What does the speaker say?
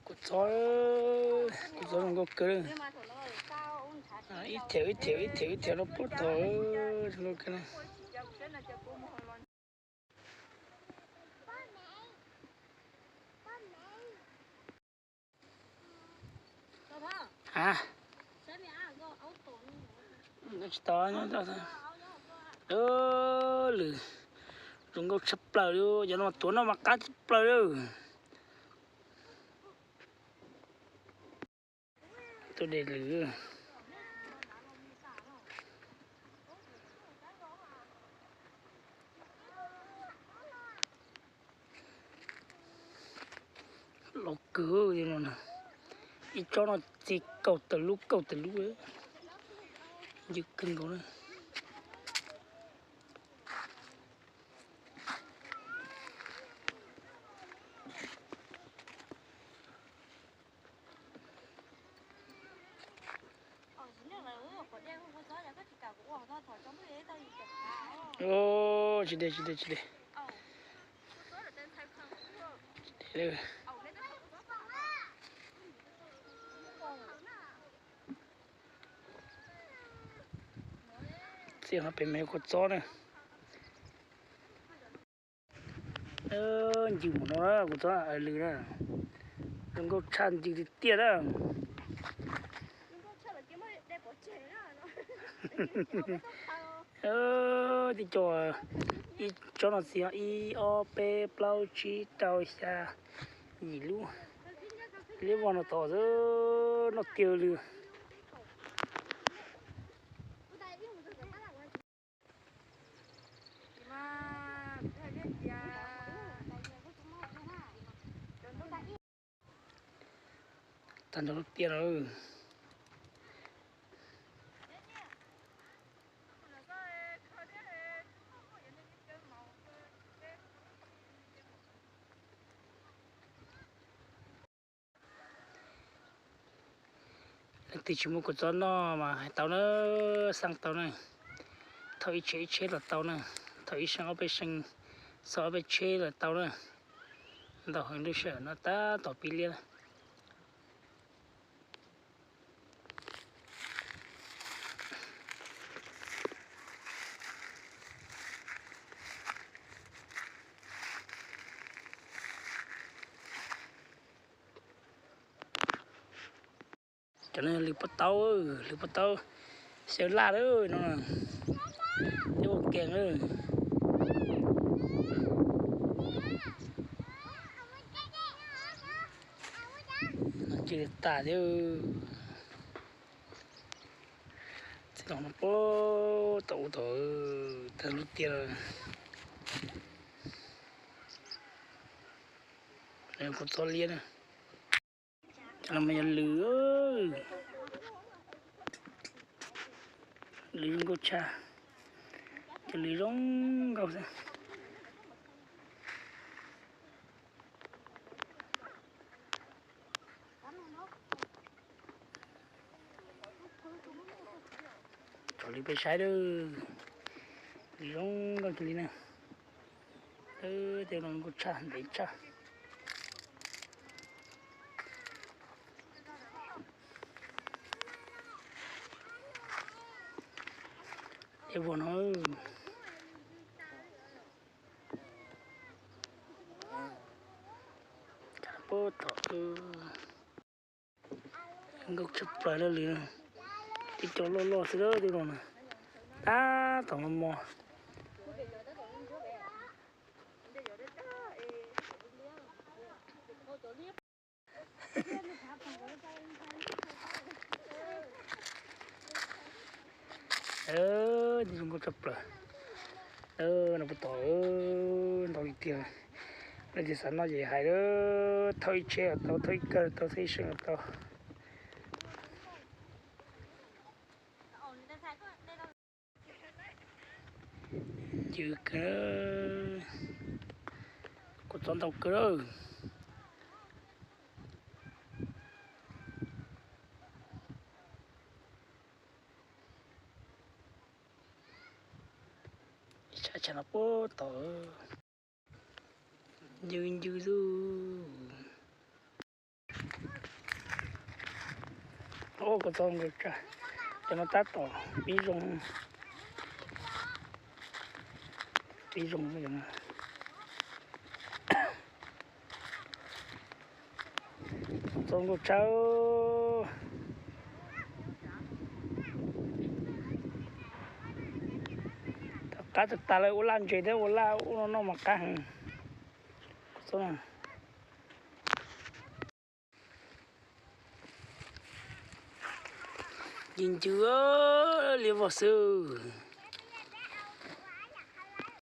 Kua txob, kua txob zoo nkauj kawg. Ib thiav ib thiav ib thiav ib thiav rau puag tod, zoo nkauj kawg na. A, tsis tau nyob, lwm zoo nkauj tshaj plaws li, cov no mas tuav noj mas qab tshaj plaws li. Tus dej lwm los kawg li no na. Ib tsob no txi kaum tawm lub kaum tawm lub, ncw kawg nkaus na. Tsis dej, tsis dej, tsis dej. Txiv no pem me kua txob na. Ncw mus no, kua txob lwm na. Zoo nkauj tshaj ncw tiag tiag na. Tib co, ib tsob no txiv, ib ob peb plaub tsib rau xya yim lub. Liab vog no tod xwb, noj tiag li. Tag nrho lub tiaj lawm. Leej twg tsis muaj kua txob noj mas hais tau na, xaj tau na. Thauj ib tsheb ib tsheb los tau na, thauj ib seem ob peb seem, xauj ob peb tsheb los tau na. Ntau heev, lub sij hawm no tab tom pib liab na. Cov no lwm pob taub, lwm pob taub xyaw laj lawm no, thiab ua kees lawm. Cw tas thiab. Txiv no puag tom ub tod, tag lub tiaj lawm. Kua txob liab na. Cov no mas yog lwm, lwm zoo nkauj tshaj, cov lwm zoo nkauj xwb. Tso li peb saib lawm, lwm zoo nkauj kawg li na. Tej no nkauj tshaj, ntev tshaj. Tej vog no, puag tom, nkauj tshaj plaws lawm li. Tej cov loj loj xwb lawm tej no na, tab tom mos mos. Zoo nkauj tshaj plaws. No puag tom ntau li tiag. Leej twg xav noj ces hais, thauj ib tsheb los tau, thauj ib kawm los tau, thauj ib seem los tau. Ncw kawg, kua txob ntau kawg lawm. Ib sab tshav no puag tom, ncw ncw xwb. Ua kua txob zoo nkauj tshaj. Cov no tab tom pib zoo, pib zoo. Txob zoo nkauj tshaj. Qab tas tas lawm, ua laj ntses thiab ua laj ub no noj mas qab heev. Ncig ncig liab vog xwb.